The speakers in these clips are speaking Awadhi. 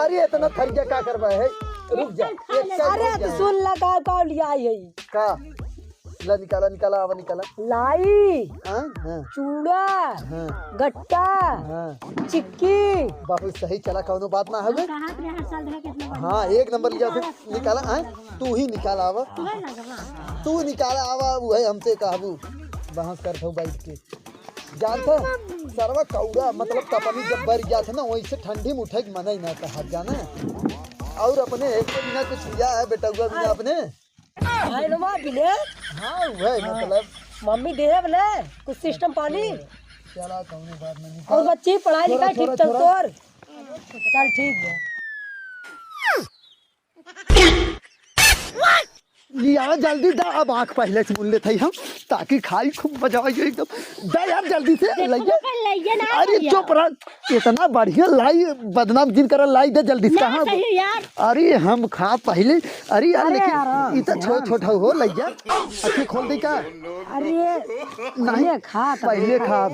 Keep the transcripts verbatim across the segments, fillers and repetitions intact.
अरे इतना थरिया का करबा है? रुक जा, एक साइड अरे रुक तो जा। सुन ला, का का लिया आई है? का? ला निकाला, निकाला, आवा निकाला। लाई, हाँ, हाँ। चूड़ा, हाँ। गट्टा, हाँ। चिक्की। बहुत सही चला, कौनो बात ना हवे। कहाँ पे हर साल देखा कितना बढ़िया। हाँ, एक नंबर लिया थे, निकाला, हाँ। तू ही निकाला आवा। तू निकाला आवा, वो है हमसे कहबू। बहस करत हूँ बैठ के। जानत है, सरवा कौड़ा, मतलब तपनी जब बर जात है ना, वैसे ठंडी में उठे के मन ही ना कहत, जाना। और अपने एक तो बिना कुछ लिया है, बेटउआ बिना अपने। भाई रे माँ बिने? हाँ, वह हाँ। मतलब। मम्मी देहे बने, कुछ सिस्टम पानी? चला, कौनो बात नहीं। और बच्ची, पढ़ाई थोड़ा, लिखाई ठीक थोड़ा, चल थोड़ा। तोर? चल ठीक है। लिया जल्दी दा, अब आँख पहले से मुन लेत हई हम, ताकि खाई खूब मजा आई एकदम। दा यार जल्दी से, देखो लइया। तो पहले लइया ना अरे भैया। चुप रह, इतना बढ़िया लाई, बदनाम जिन कर लाई दे जल्दी से, ना कहाँ? सही यार। अरे हम खा पहले, अरे यार अरे लेकिन यार, इ तो छोट यार। छोट हो लइया, अखी खोल दे का? अरे नहीं, पहले खा तब पहले खा। खा।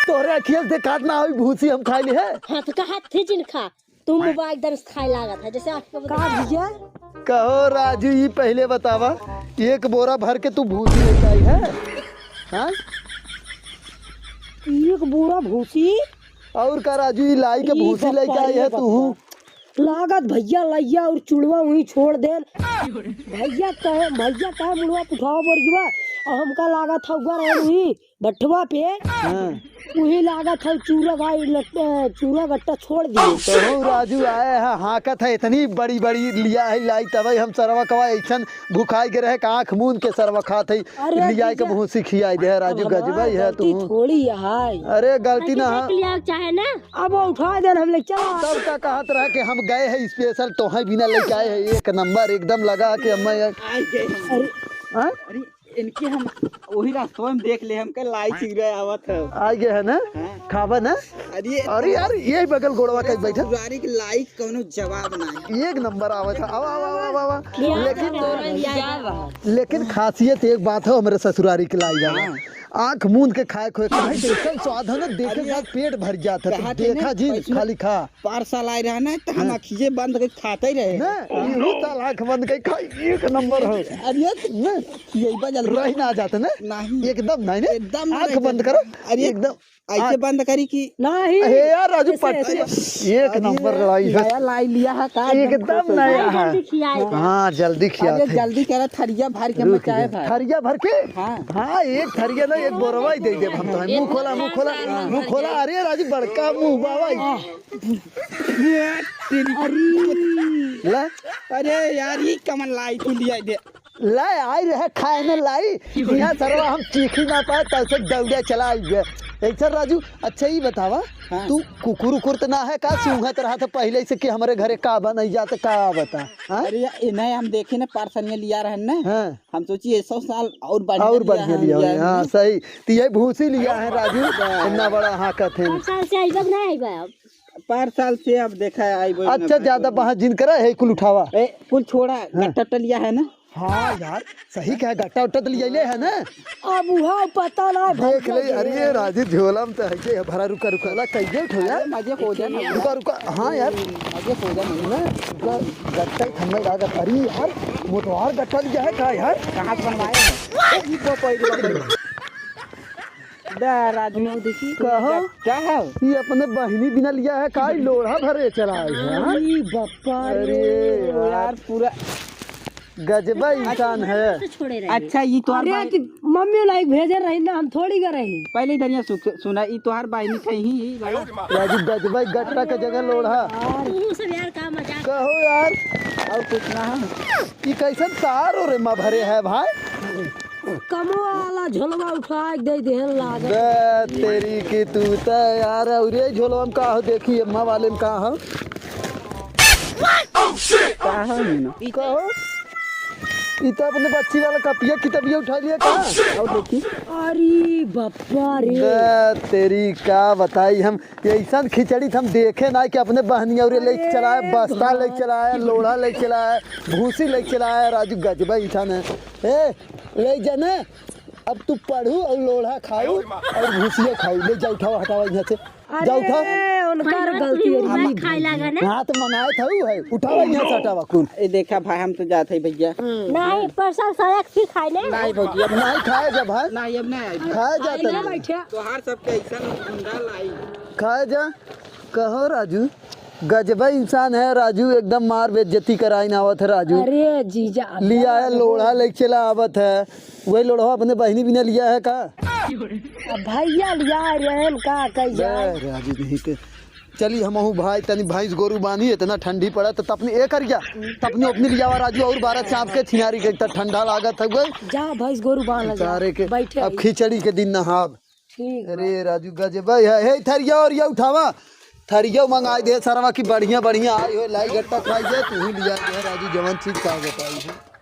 तोहरे अखिया से देखात ना होई भूसी हम खाई ली है। हाँ, तो कहा थे जिन खा, तू मोबाइल दर्स खाए लागत है, जैसे आँख के का भैया? कहो राजू, ई पहले बतावा, एक बोरा भर के तू भूसी लेके आई है? हाँ? एक बोरा भूसी? और का राजू, ई लाई के ई भूसी लेके आई है तू? लागत भैया लइया और चुड़वा वहीं छोड़ देन। भैया कहे, भैया कहे मुड़वा उठाओ बोरियवा, और हमका लागत हउआ रहे वहीं बठवा पे। हाँ। वही लागत है चूरा भाई लट-, चूरा गट्टा छोड़ दिए। तो हो राजू आए है, हाँकत है, इतनी बड़ी बड़ी लिया है लाई, तबे हम सरवा कवा ऐसन भुखाई के रहे, आँख मूंद के सरवा खात है, अरे लिया के जीजा। भूसी खियाई दे है राजू, अब हमार गजबई है गलती तू। थोड़ी है। अरे गलती ना है। लिया चाहे ना। अब वो उठा देन हम ले चला। तब का कहत रहा कि हम गए हैं स्पेशल तोहे बिना लेके आए हैं, एक नंबर एकदम लगा के हमें। अरे, हाँ? अरे, इनके हम वही रास्तवा में देख ले, हमके लाई चिगरे आवत है। आ गए है ना? हाँ। खाबा ना? अरे, अरे यार, यही बगल गोड़वा कहीं बैठा। ससुरारी के लाई कौनो जवाब ना है। एक नंबर आवत है। आवा, आवा, आवा, आवा, आवा। लेकिन, लेकिन खासियत एक बात है हमरे ससुरारी के लाई वाला। हाँ। आँख मूंद के खाए खोए, काहे कि एकदम स्वाद है ना, देखे अरे, बाद पेट भर जात है। कहा थे देखा ना, जी, पैसा खाली खा। पार साल आए रहा ना, तो हम हाँ। अखिए बंद करके खाते ही रहे। ना, इहू साल आँख बंद करके खाई, एक नंबर हो। अरे, ना। यही बा जल्दी। रही ना जाते ना? नहीं। एकदम नहीं ना? एकदम नहीं आँख बंद करो। अरे, एकदम। ऐसे आँख बंद करी कि नहीं। अरे यार, राजू, ऐसे, पट-, ऐसे। एक अरे, नंबर लाई है। नया लाई लिया है का? एकदम नया है। जल्दी खियाए। हाँ, जल्दी खिया अरे, थे। जल्दी करा, थरिया भर के रुक मचाए जा। भाई। थरिया भर के? हाँ। हाँ, एक थरिया ना, एक बोरवा ही दे देब हम तो। मुँह खोला, मुँह खोला, मुँह खोला। अरे राजू, बड़का मुँह बाबा। तेरी अरे। ला। अरे यार, ये कमन लाई तू लिया दे। ला, आई रहे खाए में लाई। यहाँ सरवा हम चीखी ना पाए, तब से दौड़े चला आई गए। ऐसा राजू, अच्छा ये बतावा, हाँ। तू कुकुर उकुर तो ना है का? सूंघत रहा था पहले से कि हमरे घरे का बन जाते का बता, हाँ? अरे यार, इन्हें हम देखे ना, पार्सनिया लिया रहन ना। हाँ। हम सोची ये सौ साल और बढ़िया और लिया बढ़िया है, लिया लिया है, हाँ, है। सही। तो ये भूसी लिया है राजू, इतना बड़ा हाँकत है। पाँच साल से आई बा, ना आई बा अब। पाँच साल से अब देखा है, आई बा अच्छा, ना। ज्यादा बहस जिन करा है, कुल उठावा। ए, कुल छोड़ा, हाँ। गट्टा उट्टा लिया है ना? हाँ यार, सही कहे, गट्टा उट्टा तो लिया ले है ना? अब उहा पता ना, देख ले, अरे राजू, झोला में तो है के, भरा, रुका, रुका, ला, कहिए उठो यार। अरे, मजे हो जाए ना। रुका, रुका, हाँ यार। मजे हो जाए ना। ना, रुका, गट्टा ही थमने लगा, अरे यार, मोटवार गट्टा लिया है का यार? कहाँ से बनवाए हैं? ई को कोई दा राजू, देखी, कहो। का है? ये अपने बहिनी बिना लिया है, का ई लोढ़ा भरे चला है, हाँ? अरे बप्पा रे। अरे यार, यार, पूरा गजबा इंसान है। अच्छा, ई तोहार अरे, भाई कि मम्मी लाइक भेजे रही ना, हम थोड़ी गए रही। पहले इधर यहाँ सुख-, सुना, ई तोहार बहिनी कहीं ही, ही बड़ा। राजू, गजबा गट्टा के जगह लोढ़ा। तू सब यार, का मजाक। कहो यार। और कुछ ना है। ई कैसन तार रे माँ भरे है भाई? कमवा वाला झोलवा उठा के दे देहन लागल। बे तेरी की तू त यार, अउरे झोलवा में का हो, देखी अम्मा वाले में का हो? का हो मीनू? का हो? ई त अपने बच्ची वाला कपिया किताबिया उठा लिया का? और देखी। अरे बप्पा रे। बे तेरी का बताई हम, ऐसन खिचड़ी त हम देखे ना कि अपने बहनिया रे ले अरे चलाए, बस्ता ले चलाए, लोढ़ा ले चलाए, भूसी ले चलाए, राजू गजबा इंसान है। ए, ले जाना। अब तू पढ़ू और लोढ़ा खाऊ और भूसिया खाऊ। ले जा, उठावा, हटावा यहाँ से। जा, उठावा। अरे, उनकर गलती है। खाए लागा ना। हाँ, तो मनाए था, ऊ है। उठावा यहाँ से, हटावा कुल। ए, देखा भाई, हम तो जात है भैया। नहीं, परसल सड़क फिर खाए ले। नहीं भौजी, अब नहीं खाए जा भाई। नहीं, अब नहीं आई। खाए जा तनी। बैठे। तोहार सबके ऐसा गुंडा लाई। खाए जा। कहो राजू, गजबा इंसान है राजू, एकदम मार बेइज्जती कराइन आवत है राजू। अरे जीजा, अब लिया है लोढ़ा लेके चला आवत है, वही लोढ़ा अपने बहिनी बिना लिया है का? अब भैया लिया रहे हैं का, कही जाए? अरे राजू नहीं के। चली हमहू भाई तनी भैंस गोरू बानी, इतना ठंडी पड़ा तो तपनी ए करिया, तपनी अपनी लियावा राजू और बारह चाप के छिनारी के, इतना ठंडा लागत है गई। जा भैंस गोरू बांध ले जा। सारे के बैठे अब ही। खिचड़ी के दिन नहाब। ठीक बा। अरे राजू गजब है, हे थरिया और ये उठावा, थरिया मंगाई दे सरवा की बढ़िया बढ़िया आई हो, लाई गट्टा खाई दे, तू ही लिया दे राजू, जवन चीज का बताई है।